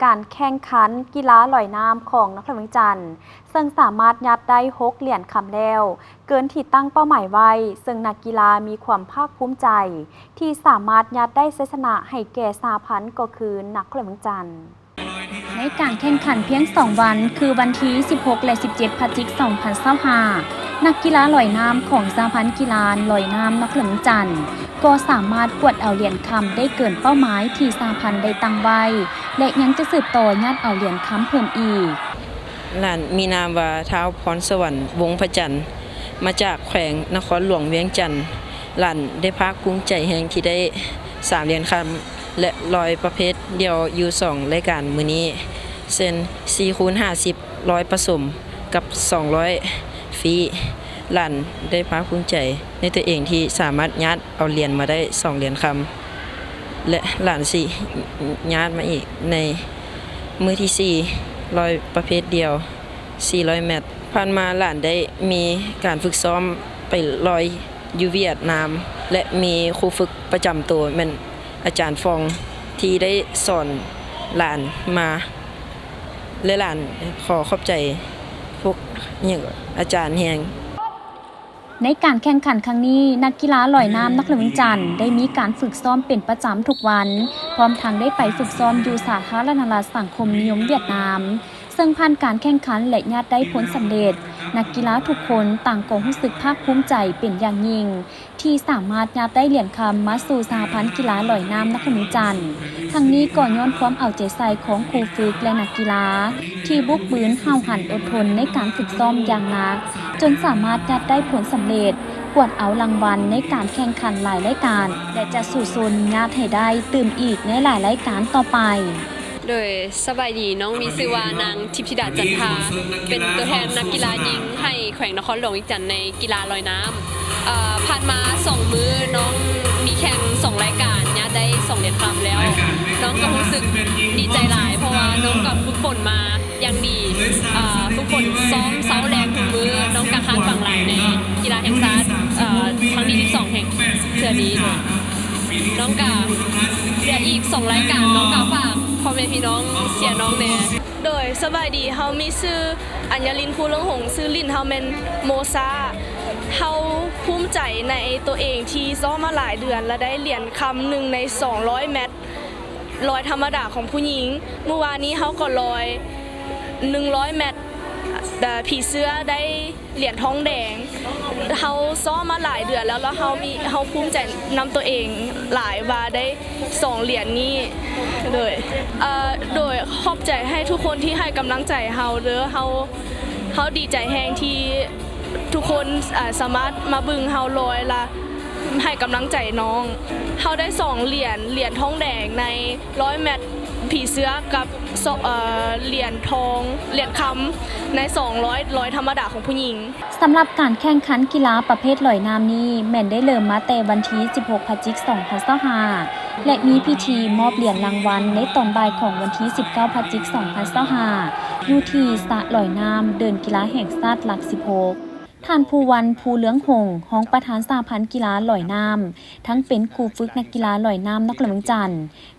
ການແຂ່ງຂັນກິລາລອຍນ້ຳຂອງນະຄອນຫຼວງວຽງຈັນ ເຊິ່ງສາມາດຍາດໄດ້ຫົກຫຼຽນຄຳແລ້ວ ເກີນທີ່ຕັ້ງເປົ້າໝາຍໄວ້, ເຊິ່ງນັກກິລາມີຄວາມພາກພູມໃຈທີ່ສາມາດຍາດໄດ້ໄຊຊະນະໃຫ້ແກ່ສະຫະພັນກໍຄືນະຄອນຫຼວງວຽງຈັນ. ໃນການແຂ່ງຂັນພຽງສອງວັນ ຄືວັນທີສິບຫົກ ແລະ ສິບເຈັດ ພະຈິກ ສອງພັນຊາວຫ້າ ນັກກິລາລອຍນ້ຳຂອງສະຫະພັນກິລາລອຍນ້ຳນະຄອນຫຼວງວຽງຈັນ ກໍສາມາດກວາດເອົາຫຼຽນຄຳໄດ້ເກີນເປົ້າໝາຍທີ່ສະຫະພັນໄດ້ຕັ້ງໄວ້ ແລະ ຍັງຈະສືບຕໍ່ຍາດເອົາຫຼຽນຄຳເພີ່ມອີກ. ຫຼານມີນາມວ່າ ທ້າວພອນສະຫວັນ ວົງພະຈັນ ມາຈາກແຂວງນະຄອນຫຼວງວຽງຈັນ. ຫຼານໄດ້ພາກພູມໃຈແຮງທີ່ໄດ້ສາມຫຼຽນຄຳ ແລະ ລອຍປະເພດດຽວຢູ່ສອງລາຍການມື້ນີ້ ເຊັ່ນ ສີ່ຄູນຫ້າສິບ ລອຍປະສົມ ກັບສອງຮ້ອຍຟຣີ. ຫຼານໄດ້ພາກພູມໃຈໃນຕົວເອງທີ່ສາມາດຍາດເອົາຫຼຽນມາໄດ້ສອງຫຼຽນຄຳ ແລະ ຫຼານຊິຍາດມາອີກໃນມື້ທີສີ່ ລອຍປະເພດດຽວ ສີ່ຮ້ອຍແມັດ. ຜ່ານມາຫຼານໄດ້ມີການຝຶກຊ້ອມໄປລອຍຢູ່ຫວຽດນາມ ແລະ ມີຄູຝຶກປະຈຳໂຕແມ່ນອາຈານຟອງ ທີ່ໄດ້ສອນຫຼານມາ ແລະ ຫຼານຂໍຂອບໃຈພວກ ຫຍັງ ອາຈານແຮງ. ໃນການແຂ່ງຂັນຄັ້ງນີ້, ນັກກິລາລອຍນ້ຳນະຄອນຫຼວງວຽງຈັນ ໄດ້ມີການຝຶກຊ້ອມເປັນປະຈຳທຸກວັນ, ພ້ອມທັງໄດ້ໄປຝຶກຊ້ອມຢູ່ສາທາລະນະລັດສັງຄົມນິຍົມຫວຽດນາມ. ເຊິ່ງຜ່ານການແຂ່ງຂັນ ແລະ ຍາດໄດ້ຜົນສຳເລັດ, ນັກກິລາທຸກຄົນຕ່າງກໍຮູ້ສຶກພາກພູມໃຈເປັນຢ່າງຍິ່ງ ທີ່ສາມາດຍາດໄດ້ຫຼຽນຄຳມາສູ່ສະຫະພັນກິລາລອຍນ້ຳນະຄອນຫຼວງວຽງຈັນ. ທັງນີ້ກໍຍ້ອນຄວາມເອົາໃຈໃສ່ຂອງຄູຝຶກ ແລະ ນັກກິລາ ທີ່ບຸກບືນຫ້າວຫັນອົດທົນໃນການຝຶກຊ້ອມຢ່າງໜັກ, ຈົນສາມາດຍາດໄດ້ຜົນສຳເລັດ, ກວາດເອົາລາງວັນໃນການແຂ່ງຂັນຫຼາຍລາຍການ ແລະ ຈະສູ້ຊົນຍາດໃຫ້ໄດ້ຕື່ມອີກໃນຫຼາຍລາຍການຕໍ່ໄປ. ໂດຍ ສະບາຍດີ, ນ້ອງມີຊື່ວ່ານາງ ທິບທິດາ ຈັນທາ ເປັນຕົວແທນນັກກິລາຍິງໃຫ້ແຂວງນະຄອນຫຼວງວຽງຈັນໃນກິລາລອຍນ້ຳ. ເອີ ຜ່ານມາສອງມື້ ນ້ອງມີແຂ່ງສອງລາຍການ ຍາດໄດ້ສອງຫຼຽນຄຳແລ້ວ. ນ້ອງກໍຮູ້ສຶກດີໃຈຫຼາຍ ເພາະວ່ານ້ອງກໍຝຶກຝົນມາຢ່າງດີ, ເອີ ຝຶກຝົນຊ້ອມເຊົ້າແລງທຸກມື້. ນ້ອງກໍຄາດຫວັງຫຼາຍໃນກິລາແຫ່ງຊາດ ເອີ ຄັ້ງທີສິບສອງ ແຫ່ງເທື່ອນີ້. ນ້ອງກະເຫຼືອອີກສອງລາຍການ, ນ້ອງກະຝາກພໍ່ແມ່ພີ່ນ້ອງເຊຍນ້ອງແດ່. ໂດຍ ສະບາຍດີ, ເຮົາມີຊື່ ອັນຍາລິນ ພູເລື່ອງຫົງ, ຊື່ຫຼິ້ນເຮົາແມ່ນໂມຊາ. ເຮົາພູມໃຈໃນໂຕເອງທີ່ຊ້ອມມາຫຼາຍເດືອນ ແລະ ໄດ້ຫຼຽນຄຳໜຶ່ງໃນສອງຮ້ອຍແມັດ ລອຍທຳມະດາຂອງຜູ້ຍິງ. ມື້ວານນີ້ເຮົາກໍລອຍໜຶ່ງຮ້ອຍແມັດ ເອີ ຜີເສືອ ໄດ້ ຫຼຽນທອງແດງ. ເຮົາຊ້ອມມາຫຼາຍເດືອນແລ້ວ ແລ້ວເຮົາມີ ເຮົາພູມໃຈນຳຕົວເອງຫຼາຍວ່າໄດ້ສອງຫຼຽນນີ້. ໂດຍ ເອີ ໂດຍ ຂອບໃຈໃຫ້ທຸກຄົນທີ່ໃຫ້ກຳລັງໃຈເຮົາເດີ. ເຮົາ ເຮົາດີໃຈແຮງທີ່ທຸກຄົນ ເອີ ສາມາດມາເບິ່ງເຮົາລອຍ ແລະ ໃຫ້ກຳລັງໃຈນ້ອງ. ເຮົາໄດ້ສອງຫຼຽນ, ຫຼຽນທອງແດງໃນຮ້ອຍແມັດຜີເສືອ ກັບ ສ- ເອີ ຫຼຽນທອງ ຫຼຽນຄຳໃນສອງຮ້ອຍລອຍທຳມະດາຂອງຜູ້ຍິງ. ສຳລັບການແຂ່ງຂັນກິລາປະເພດລອຍນ້ຳນີ້ ແມ່ນໄດ້ເລີ່ມມາແຕ່ວັນທີສິບຫົກ ພະຈິກ ສອງພັນຊາວຫ້າ ແລະ ມີພິທີມອບຫຼຽນລາງວັນໃນຕອນບ່າຍຂອງວັນທີສິບເກົ້າ ພະຈິກ ສອງພັນຊາວຫ້າ ຢູ່ທີ່ສະລອຍນ້ຳເດີ່ນກິລາແຫ່ງຊາດຫຼັກສິບຫົກ. ທ່ານ ພູວັນ ພູເລືອງຫົງ, ຮອງປະທານສະຫະພັນກິລາລອຍນ້ຳ, ທັງເປັນຄູຝຶກນັກກິລາລອຍນ້ຳນະຄອນຫຼວງວຽງຈັນ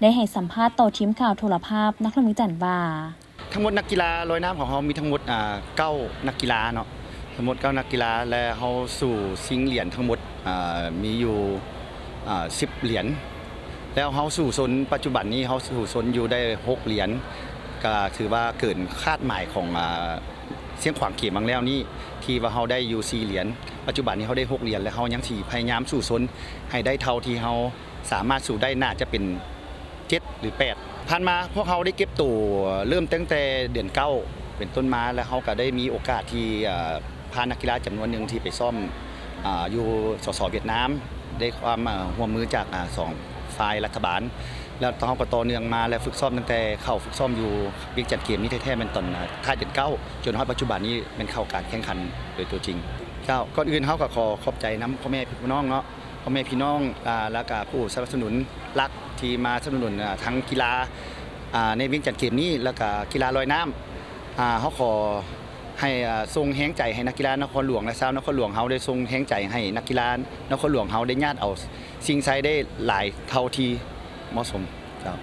ໄດ້ໃຫ້ສຳພາດຕໍ່ທີມຂ່າວໂທລະພາບນະຄອນຫຼວງວຽງຈັນວ່າ: ທັງໝົດນັກກິລາລອຍນ້ຳຂອງເຮົາມີທັງໝົດ ອ່າ ເກົ້ານັກກິລາເນາະ, ທັງໝົດເກົ້ານັກກິລາ ແລະ ເຮົາສູ້ຊິງຫຼຽນທັງໝົດ ອ່າ ມີຢູ່ ອ່າ ສິບຫຼຽນ ແລ້ວເຮົາສູ້ຊົນ ປັດຈຸບັນນີ້ເຮົາສູ້ຊົນຢູ່ໄດ້ຫົກຫຼຽນ ກະຖືວ່າເກີນຄາດໝາຍຂອງ ອ່າ ຊຽງຂວາງເກມຄັ້ງແລ້ວນີ້ ທີ່ວ່າເຮົາໄດ້ຢູ່ສີ່ຫຼຽນ, ປັດຈຸບັນນີ້ເຮົາໄດ້ຫົກຫຼຽນ ແລະ ເຮົາຍັງຊິພະຍາຍາມສູ້ຊົນໃຫ້ໄດ້ເທົ່າທີ່ເຮົາສາມາດສູ້ໄດ້ ໜ້າຈະເປັນ ເຈັດ ຫຼື ແປດ. ຜ່ານມາພວກເຮົາໄດ້ເກັບໂຕເລີ່ມຕັ້ງແຕ່ເດືອນເກົ້າເປັນຕົ້ນມາ ແລະ ເຮົາກະໄດ້ມີໂອກາດທີ່ ເອີ ພານັກກິລາຈຳນວນໜຶ່ງທີ່ໄປຊ້ອມ ອາ ຢູ່ ສສ ຫວຽດນາມ ໄດ້ຄວາມ ເອີ ຮ່ວມມືຈາກ ອາ ສອງຝ່າຍລັດຖະບານ ແລ້ວເຮົາກະຕໍ່ເນື່ອງມາ ແລະ ຝຶກຊ້ອມຕັ້ງແຕ່ເຂົ້າຝຶກຊ້ອມຢູ່ວຽງຈັນເກມນີ້ແທ້ໆ ແມ່ນຕອນ ອາ ທ້າຍເດືອນເກົ້າ ຈົນຮອດປັດຈຸບັນນີ້ແມ່ນເຂົ້າການແຂ່ງຂັນໂດຍຕົວຈິງ. ເຈົ້າ ກ່ອນອື່ນເຮົາກະຂໍຂອບໃຈນຳພໍ່ແມ່ພີ່ນ້ອງເນາະ ພໍ່ແມ່ພີ່ນ້ອງ ລະກະຜູ້ສະໜັບສະໜູນຫຼັກທີ່ມາສະໜັບສະໜູນ ອາ ທັງກິລາ ອາ ໃນວຽງຈັນເກມນີ້ ລະກະກິລາລອຍນ້ຳ ອາ ເຮົາຂໍໃຫ້ ອາ ສົ່ງແຮງໃຈໃຫ້ນັກກິລານະຄອນຫຼວງ ແລະ ຊາວນະຄອນຫຼວງເຮົາໄດ້ສົ່ງແຮງໃຈໃຫ້ນັກກິລານະຄອນຫຼວງເຮົາໄດ້ຍາດເອົາຊິງໄຊໄດ້ຫຼາຍເທົ່າທີ່ເໝາະສົມ. ເຈົ້າ.